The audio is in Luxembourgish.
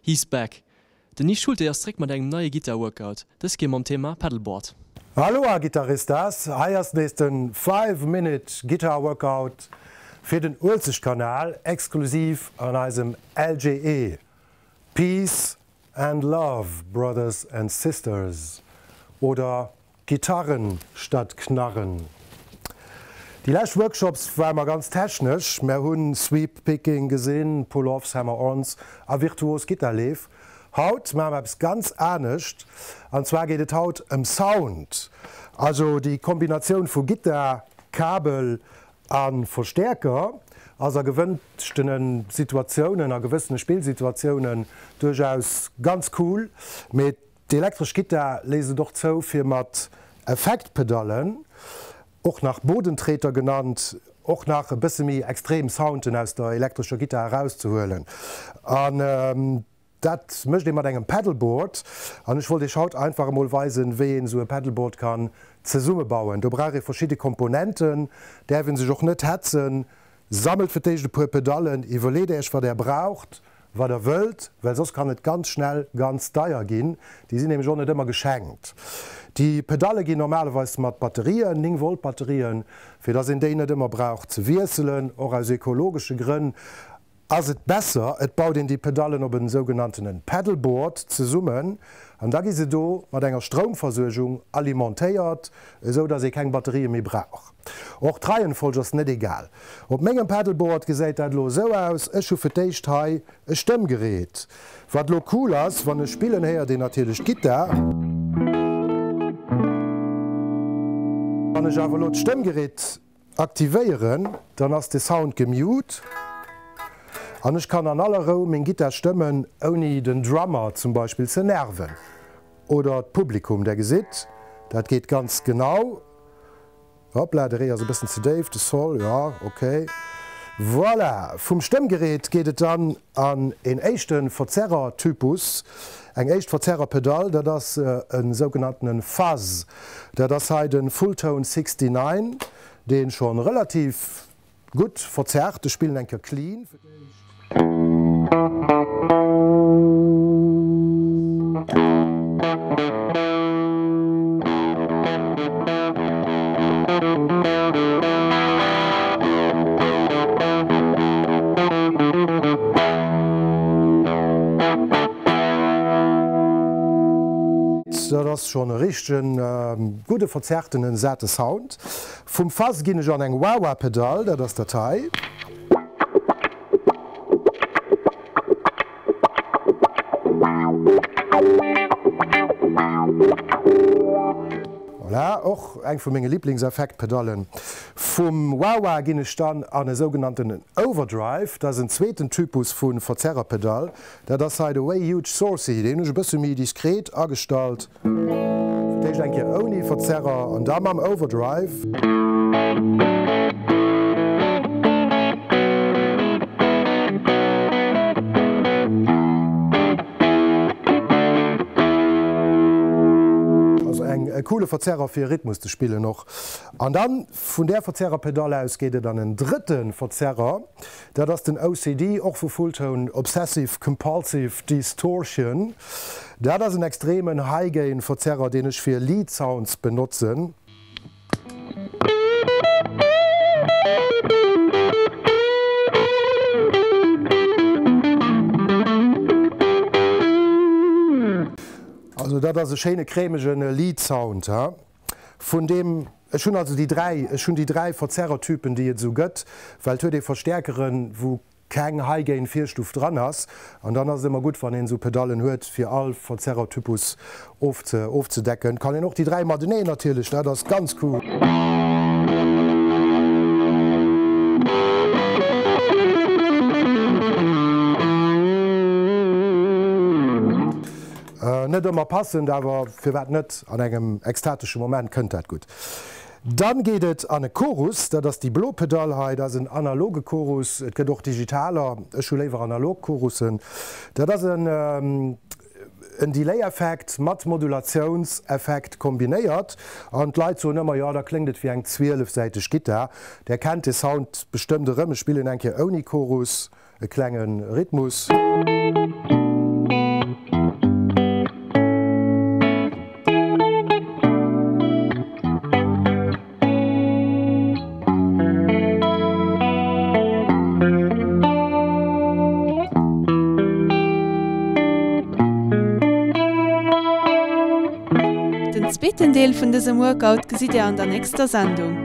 He's back! Den Yves Schulte ass zréck mat engem neie Gittar-Workout, dës Kéier mam Thema Pedalboard. Aloha Guitaristas, hei ass nees den 5 Minute Guitar Workout fir den Uelzechtkanal, exklusiv an eisem LGE. Peace and Love Brothers and Sisters oder Gitarren statt Knarren. Déi lescht Workshops ware mer ganz technesch, mär hunn Sweep Picking gesinn, Pull-Offs, Hammer-Ons a virtuos Gittarleef. Haut maache mer eppes ganz anescht an zwar geet et haut ëm Sound, also déi Kombinatioun vu Gittar, Kabel a Verstäerker ass a gewënschtene Situatiounen, a gewëssene Spillsituatiounen duerchaus ganz cool, mee D'elektresch Gittar léisst et och zou fir mat Effektpedallen, och nach Bodentreter genannt, och nach e bësse méi extrem Sounten aus der elektrescher Gittar erauszehuelen. An dat mécht ee mat engem Pedalboard. An ech wollt iech haut einfach emol weisen, wéi een esou e Pedalboard kann zesummebauen. Do brauch ee verschidde Komponenten, däerf een sech och net hetzen. Sammelt fir d'éischt e puer Pedallen, iwwerleet iech wat är braucht, wat der wëllt, well soss kann et ganz schnell ganz deier ginn. Déi sinn nämlech och net ëmmer geschenkt. Déi Pedalle ginn normalerweis mat Batterien, 9 Volt Batterien, fir dass een déi net ëmmer brauch ze wiesselen. Och aus ekologesche Grënn ass et besser, et baut een déi Pedallen op en sougenanntenen Pedalboard zesummen an da gi se do mat enger Stroumversuergung alimentéiert, esou dass ee keng Batterië méi brauch. Och d'Reihenfolg ass net egal. Op mengem Pedalboard gesäit dat elo esou aus, ech hu fir d'éischt hei e Stëmmgerät. Wat elo cool ass, wann ech spillen héiert een natierlech d'Gittar. Wann ech awer elo d'Stëmmgerät aktivéieren, dann ass de Sound gemute an ech kann an aller Rou meng Gittar stëmmen, ouni den Drummer zum Beispill ze nerven oder d'Publikum. Der gesitt, dat geet ganz genau. Hoppla, de Ré ass e bëssen ze déif, de Sol, jo, ok. Voilà, vum Stëmmgerät geet et dann an een éischte Verzerrer-Typus, eng éischt Verzerrer-Pedall, dat ass e sougenanntene Fuzz. Dat ass hei de Fulltone 69, dee schonn relativ Gutt verzerrt, ech spillen eng Kéier clean fir d'éischt. Dat ass schonn e richtegen gudde verzerrtenen sate Sound. Vum Fuzz ginn ech an eng Wah-Wah-Pedall, dat ass dat hei. Voilà, och eng vu menge Liblingseffektpedallen. Vum Wah-Wah ginn ech dann an e sougenannten Overdrive, dat ass en zweeten Typus vu Verzerrerpedall. Dat ass hei de Way Huge Sourcey, deen hunn ech e bësse méi diskret agestallt. Fir d'éischt eng Kéier ouni Verzerrer an da mam Overdrive. Also eng e coole Verzerrer fir e Rhythmus ze spillen och. An dann vun där Verzerrerpedall aus geet et an en drëtte Verzerrer. Dat ass den OCD, och vu Fulltone, Obsessive Compulsive Distortion. Dat ass en extremen High-Gain Verzerrer, deen ech fir Lead Sounds benotzen. Also dat ass e schéine cremegen Lead Sound, ha. Vun deem, ech hunn also déi 3, ech hunn déi 3 Verzerrertypen, déi et esou gëtt, well et huet ee Verstäerkeren, wou keng High-Gain-Virstuf dran ass, an dann ass et ëmmer gutt, wann een esou Pedallen huet, fir all Verzerrertypus ofze, ofzedecken. Kann een och déi 3 mateneen natierlech, dat ass ganz cool. Net ëmmer passend, awer firwat net, an engem extatesche Moment kënnt dat gutt. Dann geet et an e Chorus, dat ass déi blo Pedall hei, dat ass en analoge Chorus, et gëtt och digitaler, ech hu léiwer analog Chorussen. Dat ass en en Delay-Effekt mat Modulatiounseffekt kombinéiert an d'Leit soen ëmmer, jo da kléngt et wéi eng zwielefsäiteg Gittar. Der kennt de Sound bestëmmt erëm, ech spillen eng Kéier ouni Chorus. E klenge Rhythmus. Den zweeten Deel vun dësem Workout gesitt Dir an der nächster Sendung.